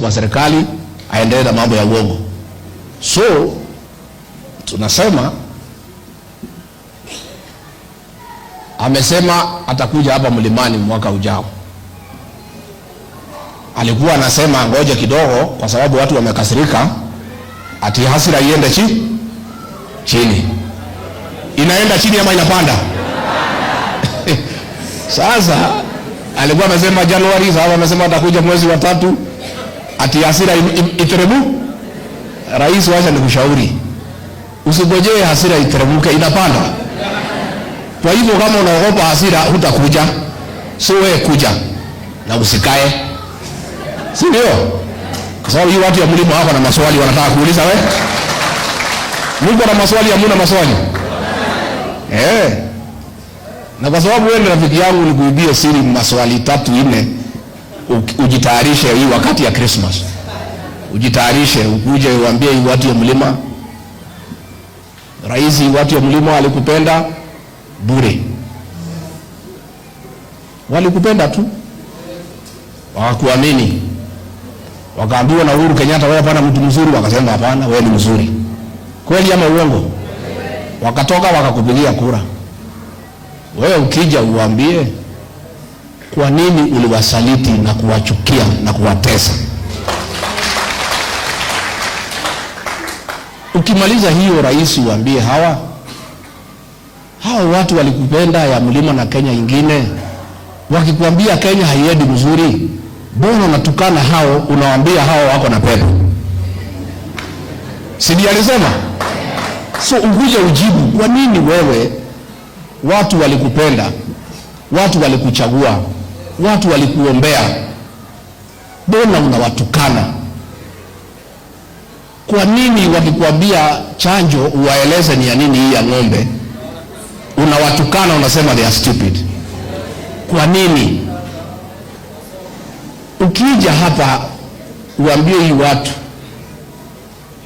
kwa serikali aendelee na mambo ya uongo. So tunasema amesema atakuja hapa mlimani mwaka ujao. Alikuwa anasema ngoja kidogo, kwa sababu watu wamekasirika, ati hasira iende chini. Inaenda chini ama inapanda? Sasa alikuwa amesema Januari, sasa amesema atakuja mwezi wa 3, ati hasira iteremu. Rais, wacha nikushauri, usingojee hasira iteremuke, inapanda. Kwa hivyo kama unaogopa hasira hutakuja. So wewe kuja na usikae, si ndio? Kwa sababu hii watu ya mlima hapa na maswali wanataka kuuliza wewe. Mungu ana maswali, hamuna maswali? Na kwa sababu wewe ni rafiki yangu, nikuibie siri maswali 3 4, ujitayarishe hii wakati ya Christmas. Ujitayarishe ukuje uambie hii watu ya mlima, rais, watu ya mlima walikupenda bure. Walikupenda tu, wakakuamini. Wakaambiwa na Uhuru Kenyatta, wewe hapana mtu mzuri, wakasema hapana, wewe ni mzuri. Kweli ama uongo? Wakatoka wakakupigia kura. Wewe ukija uambie kwa nini uliwasaliti na kuwachukia na kuwatesa. Ukimaliza hiyo, rais, uambie hawa watu walikupenda ya mlima na Kenya ingine. Wakikwambia Kenya haiendi mzuri, mbona unatukana hao, unawaambia hao wako na pepo? Si ndiye alisema? So ukuje ujibu kwa nini wewe, watu walikupenda, watu walikuchagua, watu walikuombea, mbona unawatukana? Kwa nini wakikwambia chanjo uwaeleze ni ya nini hii ya ng'ombe, unawatukana unasema they are stupid? Kwa nini? Ukija hapa uambie hii watu,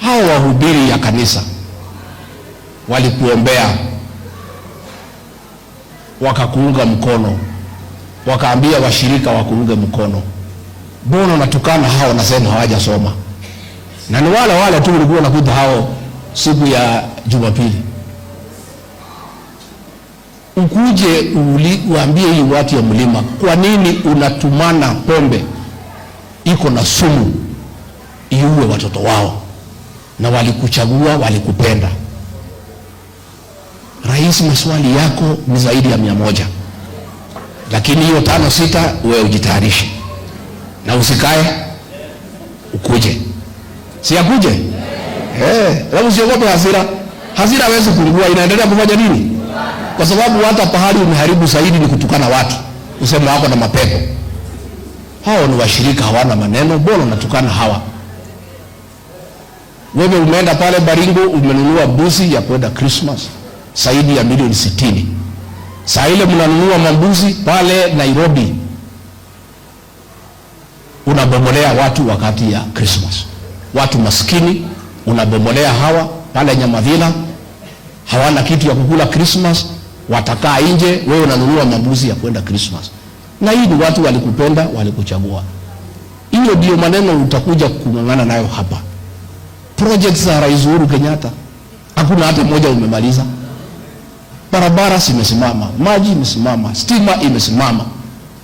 hao wahubiri ya kanisa walikuombea, wakakuunga mkono, wakaambia washirika wakuunge mkono, mbona unatukana hao unasema hawajasoma? Na ni wale wale tu ulikuwa unakuta hao siku ya Jumapili. Ukuje uambie hii watu ya mlima, kwa nini unatumana pombe iko na sumu iue watoto wao, na walikuchagua, walikupenda? Rais, maswali yako ni zaidi ya 100, lakini hiyo 5 6 wewe ujitayarishe na usikae, ukuje. Si akuje? Alafu usiogope hasira. Hasira haiwezi kupungua, inaendelea kufanya nini? Kwa sababu hata pahali umeharibu zaidi ni kutukana watu, useme wako na mapepo. Hao ni washirika, hawana maneno, bora unatukana hawa. Wewe umeenda pale Baringo umenunua busi ya kwenda Christmas zaidi ya milioni 60. Saa ile mnanunua mambuzi pale Nairobi, unabomolea watu wakati ya Christmas. Watu maskini unabomolea hawa pale Nyamavila, hawana kitu ya kukula Christmas, watakaa nje, wewe unanunua mambuzi ya kwenda Christmas. Na hii ni watu walikupenda, walikuchagua. Hiyo ndio maneno utakuja kung'ang'ana nayo hapa. Projects za Rais Uhuru Kenyatta hakuna hata moja umemaliza. Barabara zimesimama, maji imesimama, stima imesimama.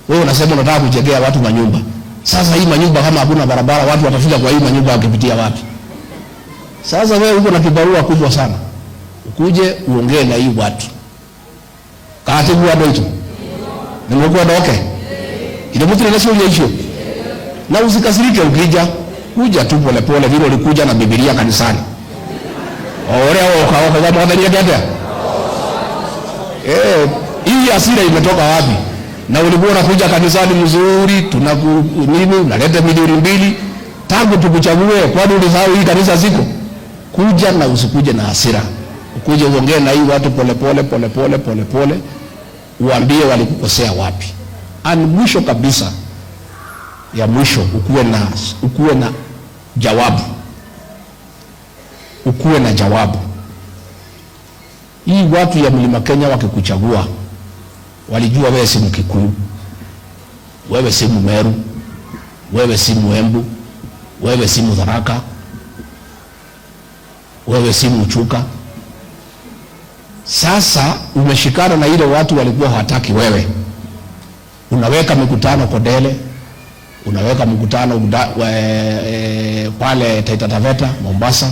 Wewe unasema unataka kujengea watu manyumba. Sasa hii manyumba kama hakuna barabara, watu watafika kwa hii manyumba wakipitia wapi? Sasa wewe uko na kibarua kubwa sana. Ukuje uongee na hii watu. Katibu wa doito. Nimekuwa doke. Ile mtu anasema hiyo. Na usikasirike ukija, kuja tu pole pole vile ulikuja na Biblia kanisani. Ore au kwa kama mwadhani dada. Hii hasira imetoka wapi? Na ulikuwa unakuja kanisani mzuri, tunaku nini, unaleta milioni 2 tangu tukuchague, kwani ulisahau hii kanisa ziko? Kuja na usikuje na hasira. Ukuje uongee na hii watu pole pole pole pole pole pole, uambie walikukosea wapi. And mwisho kabisa ya mwisho, ukuwe na jawabu. Ukuwe na jawabu. Hii watu ya Mlima Kenya wakikuchagua, walijua wewe si Mkikuyu, wewe si Mmeru, wewe si Mwembu, Wewe si Mutharaka, wewe si Mchuka. Sasa umeshikana na ile watu walikuwa hawataki wewe, unaweka mikutano Kondele, unaweka mkutano pale Taita Taveta, Mombasa,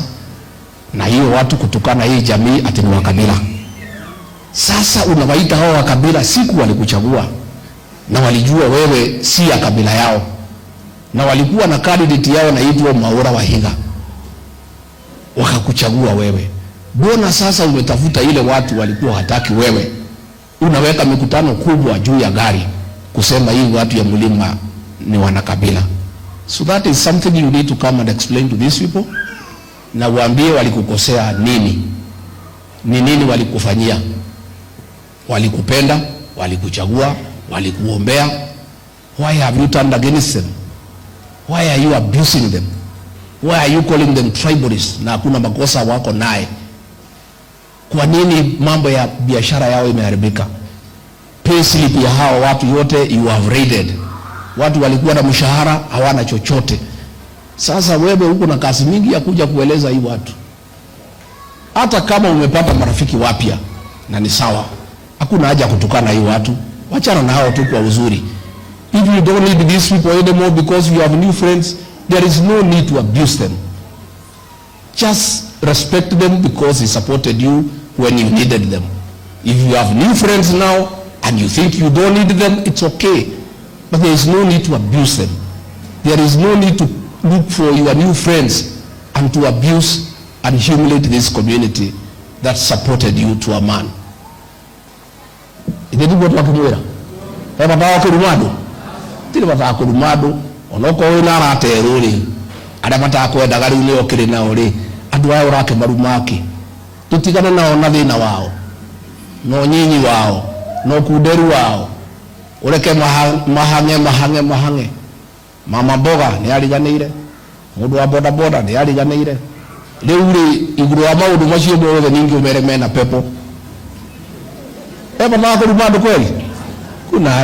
na hiyo watu kutukana hii jamii ati ni wakabila. Sasa unawaita hao wakabila, siku walikuchagua na walijua wewe si ya kabila yao, na walikuwa na candidate yao naitwa Mwaura Wahiga, wakakuchagua wewe. Mbona sasa umetafuta ile watu walikuwa hataki wewe, unaweka mikutano kubwa juu ya gari kusema hii watu ya mlima ni wanakabila? So that is something you need to come and explain to these people, na uambie walikukosea nini, ni nini walikufanyia. Walikupenda, walikuchagua, walikuombea. Why have you turned against them? Why are you abusing them? Why are you calling them tribalists na hakuna makosa wako naye? Kwa nini mambo ya biashara yao imeharibika? Payslip ya hawa watu yote you have raided. Watu walikuwa na mshahara, hawana chochote. Sasa wewe uko na kazi mingi ya kuja kueleza hii watu. Hata kama umepata marafiki wapya na ni sawa, hakuna haja kutukana hii watu, wachana na hao tu kwa uzuri. If you don't need these people anymore because you have new friends, there is no need to abuse them. Just respect them because they supported you when you needed them. If you have new friends now and you think you don't need them, it's okay. But there is no need to abuse them. There is no need to look for your new friends and to abuse and humiliate this community that supported you to a man. Ithe tiguo twakĩmwĩra he bata wa kũruma andũ, tirĩ bata wa kũruma andũ, onokorwo wĩna arata erũ rĩ, arĩa matakwendaga rĩu nĩo ũkĩrĩ nao rĩ, andũ aya ũrakĩmaruma akĩ? Tũtigane nao na thĩna wao na ũnyinyi wao na ũkunderu wao, ũreke mahang'e mahang'e mahang'e. Mama mboga nĩ ariganĩire, mũndũ wa bodaboda nĩ ariganĩire. Rĩu rĩ, igũrũ wa maũndũ macio mothe, ningĩ ũmere mena pepo. He bata wa kũruma andũ kweli? Kuna haja.